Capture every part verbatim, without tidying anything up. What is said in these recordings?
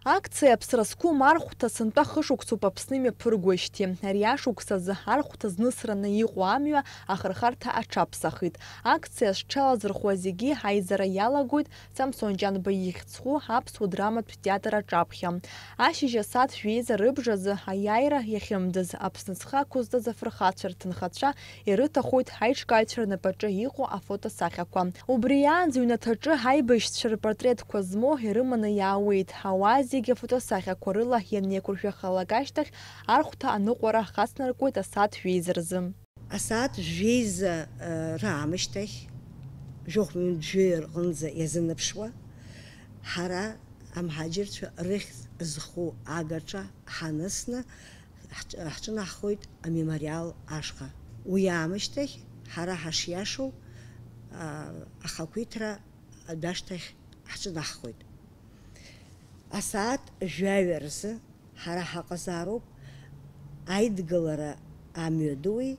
Акциа Аԥсра зқәым архәҭа сынтәа хышықәсоуп Аԥсны имҩаԥыргоижьҭеи. Ари ашықәс азы архәҭа знысраны иҟоу амҩа ахырхарҭа аҽаԥсахит. Акциа зҽалазырхуа зегьы аизара иалагоит Самсон Ҷанба ихьӡ зху аԥсуа драматә театр аҿаԥхьа. Ашьыжь асааҭ жәеиза рыбжазы аиааира иахьымдыз Аԥсны зхы ақәызҵаз афырхацәа рҭынхацәа ирыҭахоит аиҿкааҩцәа рнапаҿы иҟоу афотосахьақәа. Убри аан зыҩнаҭаҿы аибашьцәа рпортретқәа змоу ирыманы иаауеит. Ауаа зегьы афотосахьақәа рыла ианеиқәыршәахалак ашьҭахь, архәҭа аныҟәара хацнаркуеит асааҭ жәеиза рзы. Асааҭ жәеиза, э, раамышьҭахь, жәохә-ҩынтә-жәаҩа рҟынӡа иазынаԥшуа, ҳара амҳаџьырцәа рыхьӡ зху агаҿа ҳанысны, ҳҿ-, ҳҿынаҳхоит амемориал ашҟа. Уи аамышьҭахь ҳара ҳашиашоу, а, ахақәиҭра адәашҭахь ҳҿынаҳхоит. Асааҭ жәаҩа рзы ҳара ҳаҟазаароуп аидгылара амҩадуи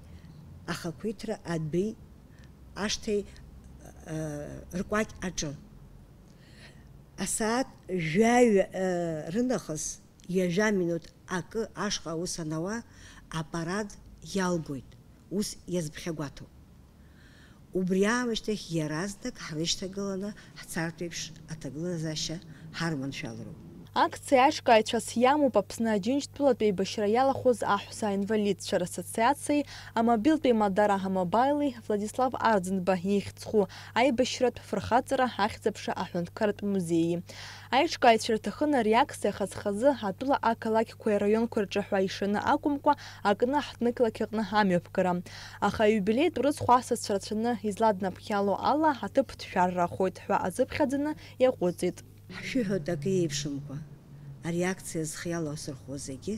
ахақәиҭра адәи ашҭеи, а, ркәакь аҿы. Асааҭ жәаҩа, а, рынахыс ҩажәа минуҭ акы ашҟа аус анауа, апарад иалгоит, ус иазԥхьагәаҭоуп. Убри аамышьҭахь иаразнак ҳрышьҭагыланы ҳцартә еиԥш аҭагылазаашьа ҳарманшәалароуп. Акциа аиҿкааҩцәас иамоуп Аԥсны Аџьынџьтәылатә еибашьра иалахәыз аҳәса аинвалидцәа рассоциациеи амобилтә еимадара Амобаили Владислав Арӡынба ихьӡ зху аибашьратә фырхаҵара ахьӡ-аԥша аҳәынҭқарратә музеии. Аиҿкааҩцәа ирҭахын ари акциа хаз-хазы атәыла ақалақьқәеи араионқәеи рҿы ҳәа ишаны акәымкәа, акны ҳҭнықалақь аҟны амҩаԥгара. Аха аиубилеитә рыцхә асасцәа рацәаны изладнаԥхьало ала, аҭыԥ ҭшәаррахоит ҳәа азыԥхьаӡаны иаҟәыҵит. Ҳшәыҳәоит акы еиԥшымкәа, ари акциа зхы иаласырхәуа зегьы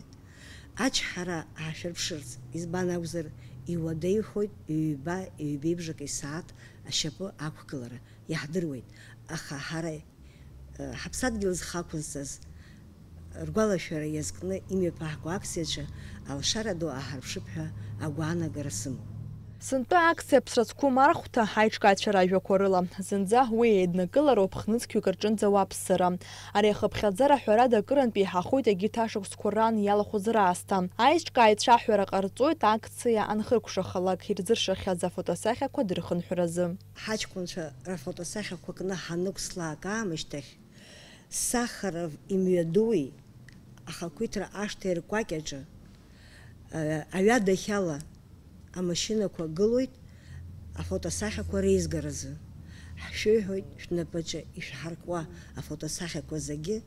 ачҳара аашәырԥшырц, избан акәзар, иуадаҩхоит ҩба, ҩбеибжак исааҭ ашьапы ақәгылара, иаҳдыруеит, аха ҳара, э, ҳаԥсадгьыл зхы ақәызҵаз ргәалашәара иазкны имҩаԥаҳго акциаҿы алшара ду ааҳарԥшып ҳәа агәаанагара сымоуп. Сынтәа акциа Аԥсра зқәым архәҭа аиҿкааҩцәа ражәақәа рыла, зынӡа уи еиднакылароуп хнызқьҩык рҿынӡа уаԥсыра. Ари ахыԥхьаӡара ҳәарада акырынтә еиҳахоит егьырҭ ашықәсқәа раан иалахәыз раасҭа. Аиҿкааҩцәа аҳәара ҟарҵоит акциа анхыркәшахалак ирзыршахьаз афотосахьақәа дырхынҳәразы. Ҳаҷкәынцәа рфотосахьақәа кны ҳанықәслак аамышьҭахь, Сахаров имҩадуи ахақәиҭра ашҭеи ркәакь аҿы, э, аҩадахьала амашьынақәа гылоит афотосахьақәа реизгаразы. Ҳшәыҳәоит, шәнапаҿы ишәҳаркуа афотосахьақәа зегьы,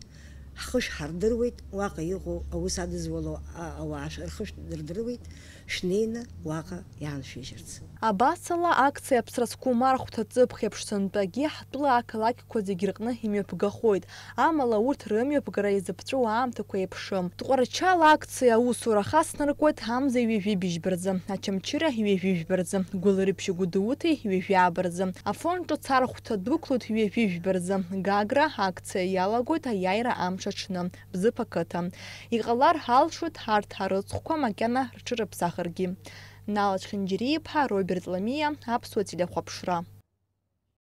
ҳхы шәҳардыруеит, уаҟа иҟоу аус адызуало а-, ауаа шә-, рхы шәдырдыруеит, шәнеины уаҟа иааншәыжьырц. Абасала, акциа Аԥсра зқәым архәҭа ҵыԥх еиԥш сынтәагьы ҳтәыла ақалақьқәа зегьы рҟны имҩаԥгахоит, амала урҭ рымҩаԥгара иазыԥҵәоу аамҭақәа еиԥшым. Тҟәарчал акциа аусура ахацнаркуеит амза ҩажәи быжьба рзы, Очамчыра ҩажәи жәба рзы, Гәылрыԥшь Гәдоуҭеи ҩажәи ааба рзы, Афон ҿыц архәҭа дәықәлоит ҩажәи жәба рзы, Гагра акциа иалагоит аиааира амш аҽны, Бзыԥ ақыҭа. Иҟалар алшоит арҭ арыцхәқәа макьана рҽырыԥсахыргьы. Нала Чхинџьариа-иԥҳа, Роберт Ламиа, Аԥсуа телехәаԥшра.